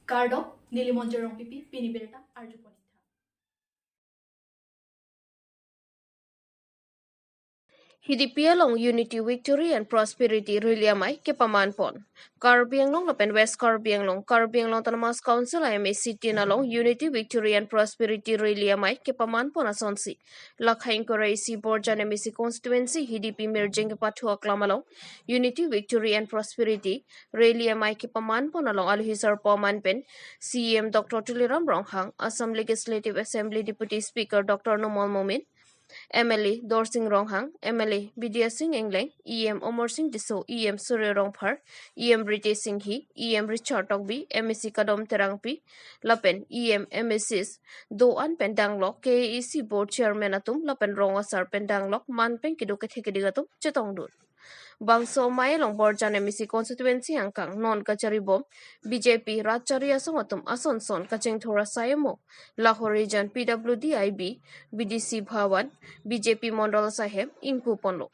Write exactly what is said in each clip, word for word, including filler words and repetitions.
Kardom, neli Monjir Rongpipi, pini birta arjupon-ik tha. Hidipi along Unity, Victory and Prosperity Rally amei kepamanpon. Karbi Anglong lapen West Karbi Anglong, Karbi Anglong Autonomous Council I M A C tin along Unity, Victory and Prosperity Rally amei kepamanpon asonsi, Lakha ingkoi ra isi Borjan M A C constituency Hidipi Mirjeng kepathu aklam along Unity, Victory and Prosperity Rally amei kepamanpon along aluhi sarpo aman pen C E M Doctor Tuliram Ronghang, Assam Legislative Assembly Deputy Speaker Doctor Numal Momin, M L A Dorsing Ronghang, M L A Bidya Sing Engleng, E M Amarsing Tisso, E M Surjya Rongphar, E M Ritesh Enghi, E M Richard Tokbi, M A C Kadom Terangpi, lapen E M, M A Cs do-an pen danglok K A A C Board Chairman atum lapen rong asar pen danglok man pen kedo kethe keding atum chetongdun. Bangso amei along Borjan M A C constituency angkang non kacharibom B J P rat chari asong atum ason son kachingthur asai amo Lahorijan P W D I B, B D C Bhawan, B J P Mondol Sahem ingpuponlo.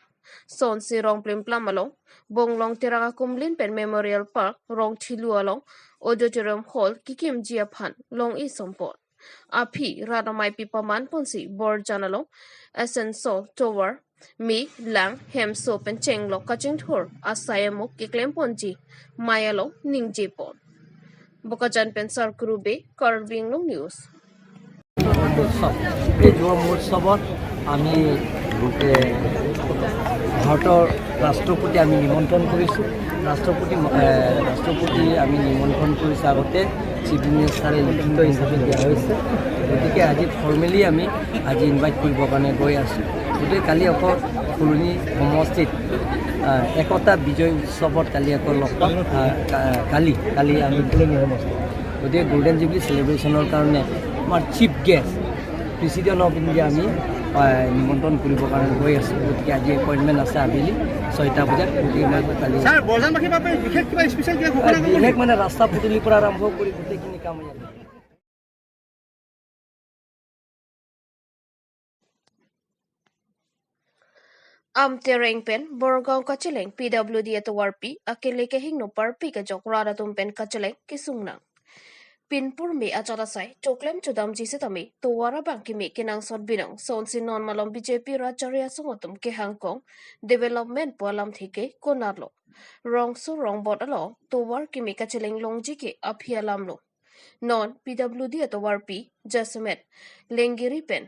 Sonsi Rongplimplam along, Bonglong Terang Akumlin pen Memorial Park, Rongthilu along Auditorium Hall kekimji aphan long-i sompon. Aphi rat ameipi pamanponsi Borjan along Asansol, Tovar, me, lang, hemso pen chenglok kachingthur asai amo keklemponji amei along ningjepon. Bokajan pen Sarkuru Bey, Karbi Anglong News. উৎসৱ, এই যুৱ মহোৎসৱত আমি গোটেই ভাৰতৰ ৰাষ্ট্ৰপতি আমি নিমন্ত্ৰণ কৰিছোঁ। ৰাষ্ট্ৰপতি, এ, ৰাষ্ট্ৰপতি আমি নিমন্ত্ৰণ কৰিছোঁ আগতে, চিফ মিনিষ্টাৰে লিখিত হিচাপে দিয়া হৈছে। গতিকে আজি ফৰ্মেলি আমি আজি ইনভাইট কৰিবৰ কাৰণে গৈ আছোঁ। গতিকে কালি আকৌ ফুলনি সমষ্টিত, আ, একতা বিজয় উৎসৱত কালি আকৌ লগ পাম। আ, কা-, কালি, কালি আমি ফুলনি সমষ্টিত গতিকে গল্ডেন জুবলি চেলিব্ৰেশ্যনৰ কাৰণে আমাৰ chief guest president of India আমি, আহ, নিমন্ত্ৰণ কৰিবৰ কাৰণে গৈ আছোঁ। গতিকে আজি এপইণ্টমেণ্ট আছে আবেলি ছয়টা বজাত। গতিকে মই কালি ছাৰ, বৰজানবাসীৰ বাবে বিশেষ কিবা স্পেচিয়েল কিবা ঘোষণা কৰিব নেকি? বিশেষ মানে ৰাস্তা পদূলিৰ পৰা আৰম্ভ কৰি গোটেইখিনি কাম ইয়াত। Amtereng pen Borgaon kacheleng P W D atovarpi akele kehingno parpik ajok rat atum pen kacheleng kesungnang. Pinpur me achot asai choklem chodamji setame tovar abang keme kenangsot binong, sonsi non malom B J P rat chari asong atum kehangkong development pu alamthe ke konatlo. Rongso rongbot along tovar keme kacheleng longji ke aphi alamlo. Non P W D atovarpi jasemet Lenggiri pen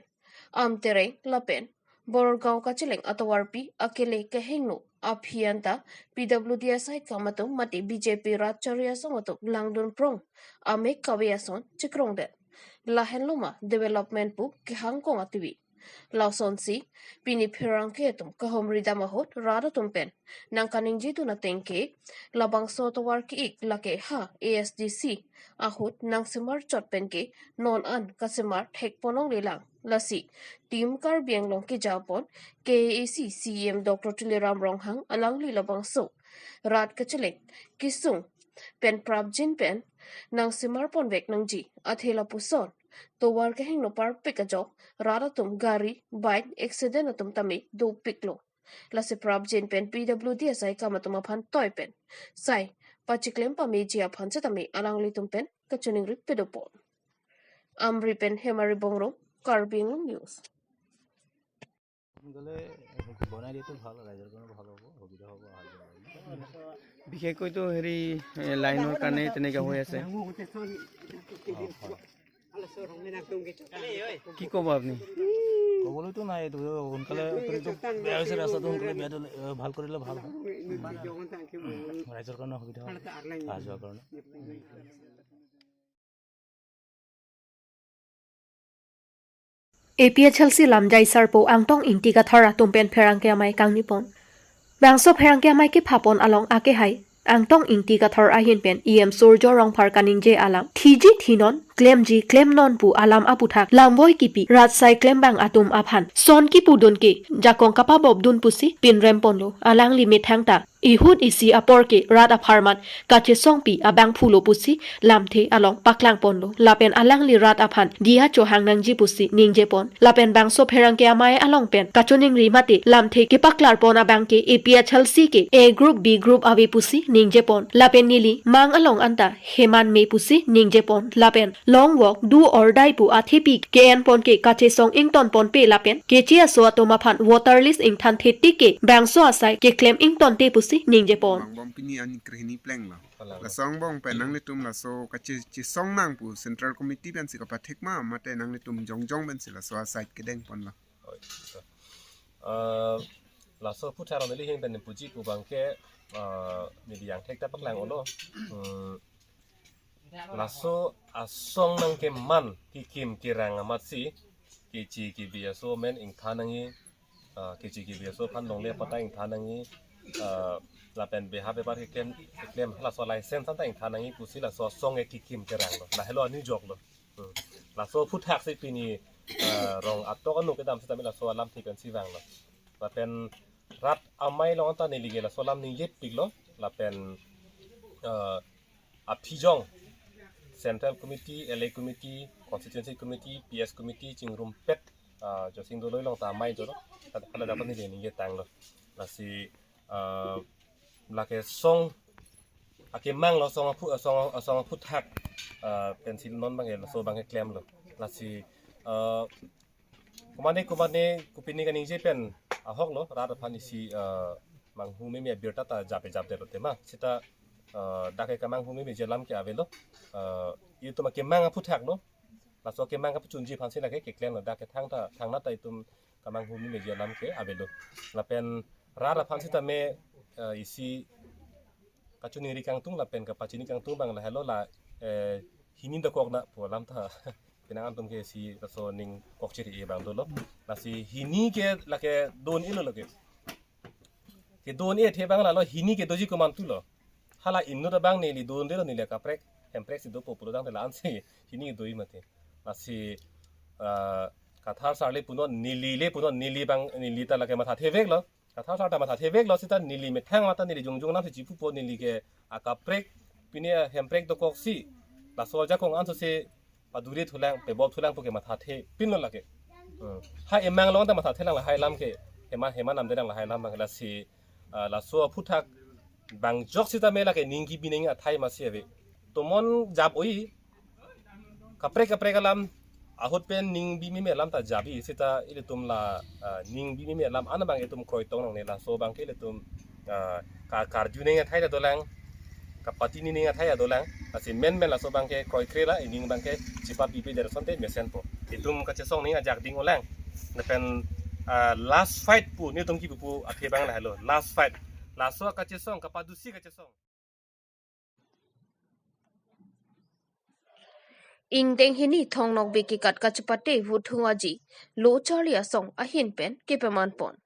Amtereng lapen Borgaon kacheleng atovarpi akele kehingno aphi anta P W D asai kam atum mate B J P rat chari asong atum langdun prong amek kave ason chikrongdet. Lahenlo ma development pu kehangkong ativi. Lasonsi pini pherangke atum kahumri dam ahut rat atum pen nangkaningjidun ateng ke labangso tovar ke-ik lake ha A S D C ahut nangsemar chot pen ke non an kasemar thekponlonglelang. Lasi Team Karbi Anglong kejapon K A A C C E M Doctor Tuliram Ronghang alangli labangso rat kacheleng kesung pen prapjin pen nangsemarponvek nangji, athe lapuson tovar kehingno parpik ajok rat atum gari, bike accident atum tame dopiklo. Lasi prapjin pen P W D asai kam atum aphan toi pen sai pachiklem pameji aphan setame alanglitum pen kachiningri pedopon. Amri pen Hemari Bongrung, Karbi Anglong News. সোনকালে বনাই দিয়াটো ভাল, ৰাইজৰ কাৰণে ভাল হ'ব, সুবিধা হ'ব, অহা যোৱা। বিশেষকৈতো হেৰি, এ, লাইনৰ কাৰণে তেনেকা হৈ আছে। অ, হয়। কি ক'ব আপুনি? ক'বলৈতো নাই, এইটো সোনকালে, এইটো বেয়া হৈছে, ৰাস্তাটো সোনকালে বেয়া দিলে, এ, ভাল কৰিলে ভাল হয়। ৰাইজৰ কাৰণে সুবিধা হ'ব, অহা যোৱাৰ কাৰণে। A P H L C lamjai sarpo Angtong Ingti Kathar atum pen pherangke amei kangnipon. Bangso pherangke amei kephapon along akehai Angtong Ingti Kathar ahin pen E M Surjya Rongphar kaningje alam, thiji thinon, klemji klemnon pu alam aputhak lamvoi kipi rat sai klembang atum aphan son kipudun ke jakong kapabopdun pusi pinremponlo. Alangli methang ta Ihut isi apor ke rat apharman kachesongpi abangphu lo pusi lamthe along paklangponlo. Lapen alangli rat aphan diya chohang nangji pusi ningjepon. Lapen bangso pherangke amei along pen kachoningri mate lamthe kepaklarpon abang ke A P H L C ke A group, B group ave pusi ningjepon. Lapen neli mang along anta heman me pusi ningjepon. Lapen long walk do or die pu athepi ke-enpon ke kachesong ingtonponpe lapen keche aso atum aphan voter list ingthanthe tik ke bangso asai keklem ingtonte pusi ningjepon. Angbong pini ani krehini plenglo. Alang. Laso angbong pen nanglitum laso kachesong nang pu Central Committee pensi kapathek ma, mate nanglitum jongjong pensi laso asai kedengponlo. Oi, so. Eh, laso aphuthak neli ahin pen puji pu abang ke, eh, neli angthek ta paklang-olo. Hmm. Laso asong nangkeman kekim kerang amatsi, kechi kebi aso amen ingthan nangji, ah, kechi kebi aso aphan longle apata ingthan nangji, ah, lapen beha bepar keklem, keklem laso license anta ingthan nangji pusi laso asong ke kekim keranglo. Lahelo anijoklo. Hmm. Laso aphuthak si pini, ah, rong atok anu kedam sitame laso alamthe pensi vanglo. Lapen rat amei along anta neli ke laso alam ningjepiklo. Lapen, ah, aphijong Central Committee, L A Committee, Constituency Committee, P S Committee chingrumpet, ah, Josing Doloi along ta amei jolo. Hala dapat neli ningje tanglo. Lasi, ah, lake song akemanglo, song aphu, song, song aphuthak, ah, pensi non abang ke laso abang ke klemlo. Lasi, ah, komane komane kopine kaningje pen ahoklo, rat aphan isi, eh, manghu meme abirta ta jape japdetlo tema. Sita, eh, dak ke kamanghu memeji alam ke avelo. Eh, itum akemang aphuthaklo. Laso akemang kapachunji aphansi lake keklemlo, dak ke thangta, thangnat ta itum kamanghu memeji alam ke avelo. Lapen rat aphan sitame, eh, isi kachoningri kangtung lapen kapachini kangtung abang lahelo la, eh, hini dokok na pu alam ta. Penang antum ke isi laso ning kokchiri abang dolo. Lasi hini ke lake do-un-elo lake. Kedo-un-e athe abang lalo hini ke doji komantulo. Hala inut abang neli do-un-edetlo, neli kaprek hemprek si dopo pulo tangte la-ansi hini ke doji mati. Lasi, ah, Kathar sar le punon, neli le punon, neli abang, neli ta lake mathatheveklo. Kathar sar ta mathatheveklo sita neli methang mata neli jongjong namsi chipupo, neli ke akaprek pine hemprek dokoksi laso ajakong ansose paduri thulang, pebol thulang pu ke mathathepinlo lake. Hmm. Ha emang along ta mathathelang lahai alam ke, heman heman namdelang lahai alam abang lasi, ah, laso aphuthak bang jok sitame lake ning kebi nangji athai masi ave. Tomon jap-oi, kaprek kaprek alam, ahut pen ning bi meme alam ta jabi sita ilitum la, ah, ning bi meme alam an abang itum kroitong nangne, laso abang ke ilitum, ah, ka karju nangji athai ta dolang, kapachini nangji athai ta dolang, lasi menmen laso abang ke kroikre la, ining abang ke chepapipe der asonte mesenpo. Itum kachesong nangji ajak ding-olang. Lapen, ah, last fight pu nelitum kipu pu athe abang lahelo, last fight. Laso kachesong, kapadusi kachesong. Ingdeng hini Thong Nokbe kekat kachepate Vothung Aji lo charli asong ahin pen kepamanpon.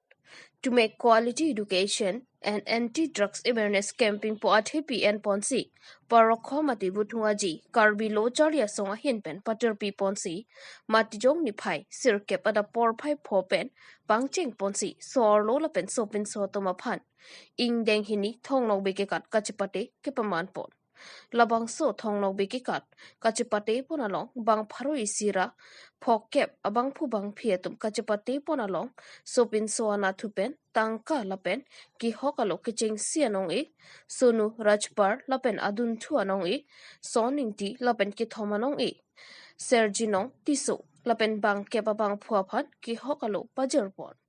To make quality education and anti-drugs awareness campaign pu athepi enponsi, Parokho mate Vothung Aji Karbi lo charli asong ahin pen patirpiponsi, Matijong niphai sirkep adap porphai pho pen pangchengponsi, so-arlo lapen sopinso atum aphan ingdeng hini Thong Nokbe kekat kachepate kepamanpon. Labangso Thong Nokbe kekat kachepatepon along bang pharo isi ra phokep abangphu bangphi atum kachepatepon along sopinso anatthu pen tangka lapen kehok alo kechengsi anong-e, Sonu Rajpar lapen adunthu anong-e, Son Ingti lapen kethom anong-e, Serjinong Tisso lapen bangkep abangphu aphan kehok alo pajirpon.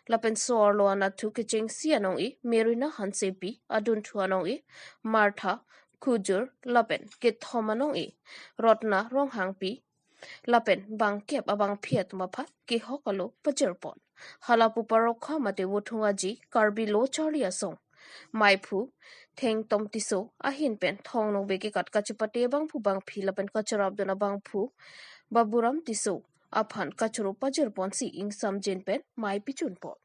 Lapen so-arlo anatthu kechengsi anong-e Merina Hansepi, adunthu anong-e Martha Kujur lapen kethom anong-e Rotna Ronghangpi lapen bangkep abangphi atum aphan kehok alo pajirpon. Halapu Parokho mate Vothung Aji Karbi lo charli asong maiphu Thengtom Tisso ahin pen Thong Nokbe kekat kachepate abangphu bangphi lapen kacharapdun abangphu Baburam Tisso aphan kachoro pajirponsi ingsamjin pen mei pichunpon.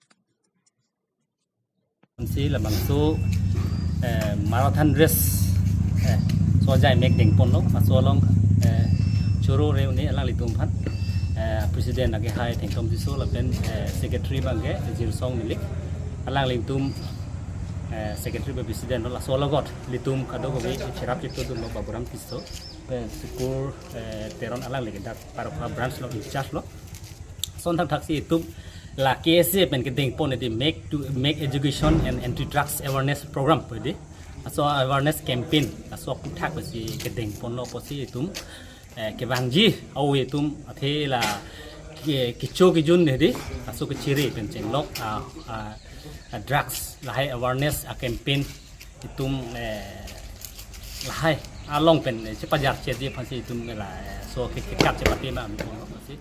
Si labangso, eh, marathon race, eh, so ajai mek dengponlo, laso along, eh, choro re-un-e alanglitum aphan, eh, president lake hai Thengtom Tisso lapen, eh, secretary abang ke Jirsong Milik, alanglitum eh, secretary ba president lo, laso alogot ilitum kadokave cherap chitudunlo Baburam Tisso, pen Sukur, eh, Teron alangli ke dak Parokha branch lo in charge lo. Lason thakthak si itum la K S A pen kedengpon hedi Make to, Make Education and Anti Drugs Awareness Program pu hedi. Laso awareness campaign, laso aphuthak pensi kedengponlo pusi itum, eh, kevangji, au itum athe la ke, kecho kejun hedi, laso kechere pen chenglok, ah, ah, ah, drugs lahai awareness a campaign itum, eh, lahai along pen, eh, chepajar cheji aphansi itum la, eh, laso ke, kekat chepate ma ami kono si.